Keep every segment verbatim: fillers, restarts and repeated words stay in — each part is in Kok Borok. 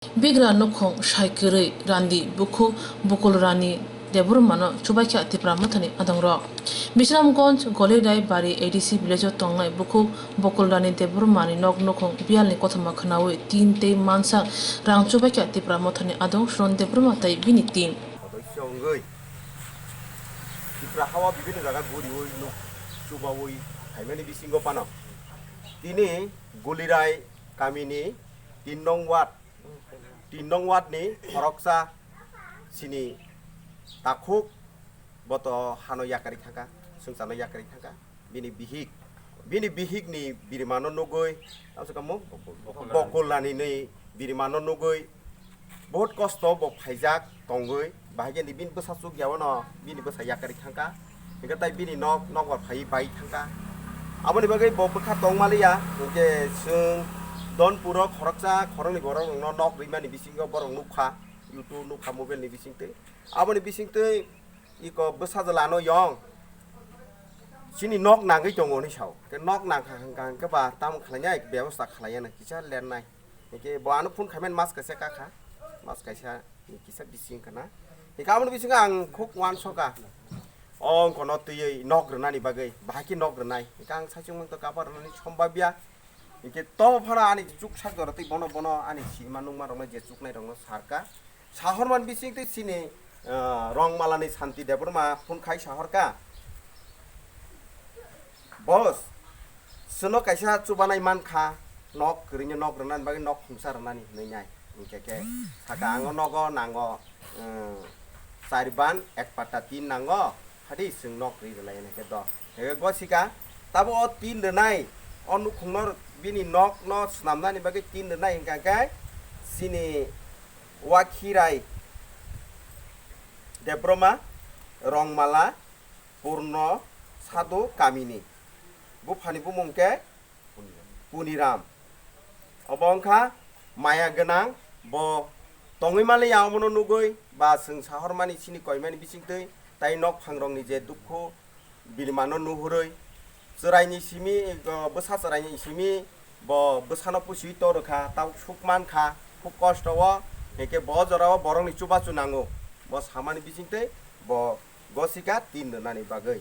Bigra nukhung sai kwrwi randi bukhuk Bokol Rani Debbarmano chubaikha Tipra Mothani adongrok. Bisramganj Golirai Bari A D C village-o tongnai bukhuk Bokol Rani Debbarmani nok nukhung biyalni kothoma khwnawi tin tei mansak rang chubaikha Tipra Mothani adong Suron Debbarma tei bini team. Sodosyo wngwi Tipra hao bibinno jaga guriwi nuk chubawi phaimani bisingo phano tini Golirai kamini tin nong ward, tin nong ward ni khoroksa sini takhuk boto hano yakarwi thangkha, swngcharno yakarwi thangkha. Bini bihik, bini bihik ni birimano nugwi, tamo se kamo? Bokol Rani ni birimano nugwi, bahut kosto bo phaijak tongwi, bahai khe ni bini bwsa chukya wano bini bwsa yakarwi thangkha. Hingke tai bini nok, nok bar phai bai thangkha. Aboni bagwi bo bwkha tong maliya, hingke chwng Donpuro khoroksa khoroknwi borok rokno nok rimani bisingo borok nukha, YouTube nukha mobile ni bisingtwi. Aboni bisingtwi iko bwsa jwlano yong chini nok nangwi tongo hinwi sao. Hingke nok nangkha hingka hingke ba tamo khlainai bebosta khlaiya na kisa lennai. Hingke bo ano phone khaimani mas kaisa kakha, mas kaisa ni kisa bising kana. Hingke aboni bisingo ang khuk uansukha. O wngkha no twiwi nok rwnani bagwi, bahai khe nok rwnai. Hingke ang saichung mangtwi kapa rwnani sombabya. Hingke to phano ani chuk sak jora twi bono, bono ani sima nungma rokno je chuknai rokno sarka. Sahormani bising twi chini, ah, Rongmalani Santi Debbarma phone khai sahorka. Boss, chwngno kaisa chubanai mankha, nok kwrwino nok rwnani bagwi nok khungsa rwnani hinwi nai. Hingke khe saka ang o nogo nango, um, char ban ek patta tin nango, hadi chwng nok ri rwlai hingke do. Hingke gosika, tabo o tin rwnai, o nukhungno bini nokno swnamnani bagwi tin rwnai hingka khe chini Wakhirai Debbarma, Rongmala, Purno Sadhu kamini. Buphani bumung khe Puniram. Obo wngkha maya gwnang, bo tongwi maliya omono nugwi ba chwng sahormani chini koimani bisingtwi tai nok phangrokni je dukhu birimano nuhurwi chwraini simi, o, bwsa chwraini simi bo bwsano pusiwi torwkha, tabuk suk mankha, khub kosto o, hingke bo jorao borokni chubachu nango, bo samani bisingtwi bo gosika tin rwnani bagwi.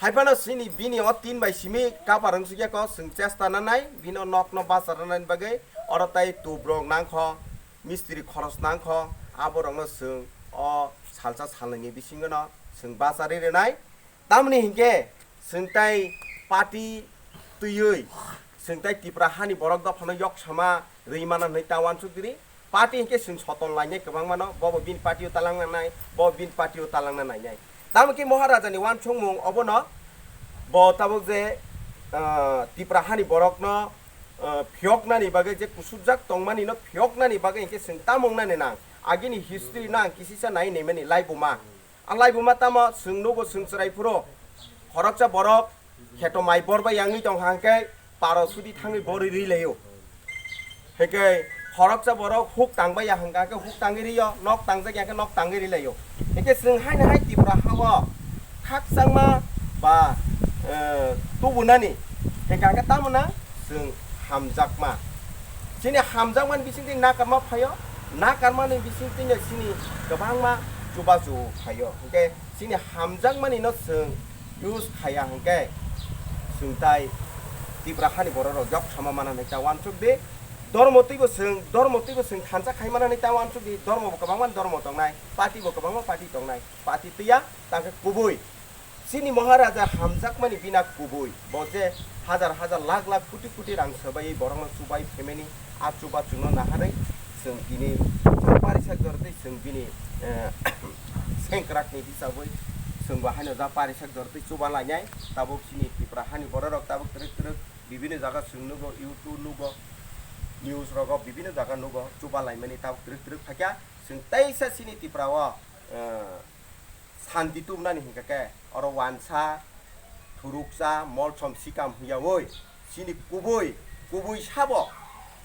Haiphano chini bini o tin bai simi kapar wngsukya kok, chwng chesta nanai bini o nokno bachar rwnani bagwi, oro tai tubrok nangkho, mistri khoros nangkho, aborokno chwng o salsa salnwini bisingono chwng bacharwi rwnai. Tamoni hinkhe chwng tai party twiwi, chwng tai Tipra hani borok dophano yoksama rwi mana hwnwi ta uansuk diri. Party hinkhe chwng soton lainai kwbangmano, bobo bini party-o talangna nai, bo bini party-o talangna nainai. Tamo khe Maharajani uansukmung obono, bo tabuk je, ah, Tipra hani borokno, ah, phiyoknani bagwi, je kusubjak tongmanino phiyoknani bagwi hinkhe chwng tamo wngnani nang. Agini history-no ang kisisa nai naimani laibuma. A laibuma tamo chwng nugo, chwng chwrai phuru khoroksa borok kheto mai bor bai yangwi tong kha, hwnkhe paro sudi thangwi bo ri-, ri laio. Hwnkhe khoroksa borok huk tang bai ya hwnkha, hwnkhe huk tangwi rio, nok tangjak ya hwnkhe nok tangwi ri laio. Hwnkhe chwng haino hai Tipra ha-o khakchangma ba, eh, tubunani hwnkha, hwnkhe tamo na chwng hamjakma. Chini hamjakmani bisingtwi nakarma phaio, nakarmani bisingtwino chini kwbangma chubachu phaio. Hwnkhe chini hamjakmanino chwng use khaiya hwnkhe chwng tai Tipra hani bororok yoksama mana hinwi ta uansuk di. Dormo twibo chwng, dormo twibo chwng thansa khai mana hinwi ta uansuk di. Dormo bo kwbangma dormo tongnai, party bo kwbangma party tongnai. Party twiya tangkhe kubui. Chini Maharaja hamjakmani bina kubui, bo je hajar hajar lakh lakh koti koti rang swbaiwi borokno chubai phaimani, a chubachuno naharwi chwng bini ja parisak jora tei chwng bini, eh, sengkrakni hisabwi chwng bo haino ja parisak jora tei chuba lainai. Tabuk chini Tipra hani bororok tabuk twrwk twrwk bibinno jaga chwng nugo, YouTube nugo, news rogo bibinno jaga nugo, chuba laimani tabuk twrwk twrwk phaikha. Chwng teisa chini Tipra o, eh, santi tubunani hinkha khe oro wansa, thuruksa, molsom sikam hwnyawi chini kubui, kubui sabo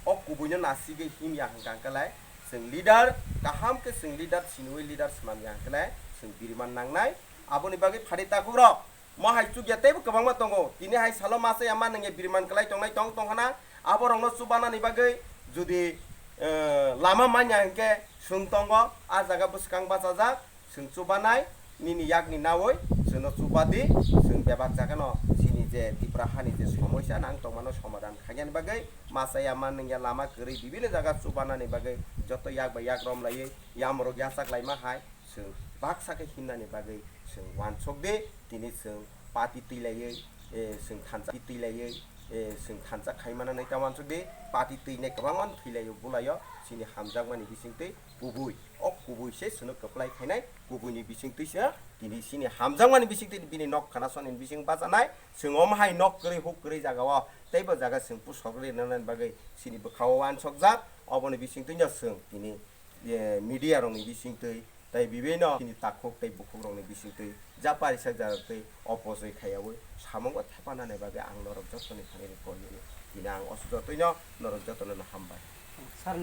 o kubuino nasigwi himya hwnkha hwnkhe lai chwng leader kaham khe chwng leader siniwi leader swnamya hwnkhe lai chwng biriman nangnai. Aboni bagwi phari takhuk rok mo hai chukya teibo kwbangma tongo. Tini hai salo masa ya ma nangya biriman kwlai tongnai tong tong hana. Aborokno chubanani bagwi jodi eh, lama manya hwnkhe chwng tongo, a jaga bwskang bachajak, chwng chubanai, nini yakni nawi chwngno chubadi, chwng bebak jagano chini je Tripura hani je somoisa nang tongmano somadan khainani bagwi, masa ya man nungya lama kwrwi bibino jaga chubanani bagwi joto yak bai yak romlaiwi yamrok yachak laima hai chwng baksa khe himnani bagwi chwng wansok de, tini chwng party twilaiwi, eh, chwng thansa twilaiwi, eh, chwng thansa khaimana nai ta wansok de, party twinai kwbangma thwilaio bulaio, chini hamjakmani bisingtwi kubui, o kubui se chwngno kwplai khainai, kubuini bisingtwi se tini chini hamjakmani bisingtwi bini nok khana soni bising bachanai, chwng omo hai nok kwrwi huk kwrwi jagao, teibo jaga chwng pusok rwi nanani bagwi chini bwkhao wansokjak, oboni bisingtwino chwng tini, eh, media rokni bisingtwi, tei bibino chini takhuk tei bukhukrokni bisingtwi japa risak jaga tei opojoi khaiyaui samungo thepanani bagwi ang norok jotoni thani koi mani. Tini ang oso jotoino norok jotono hambai. Sarni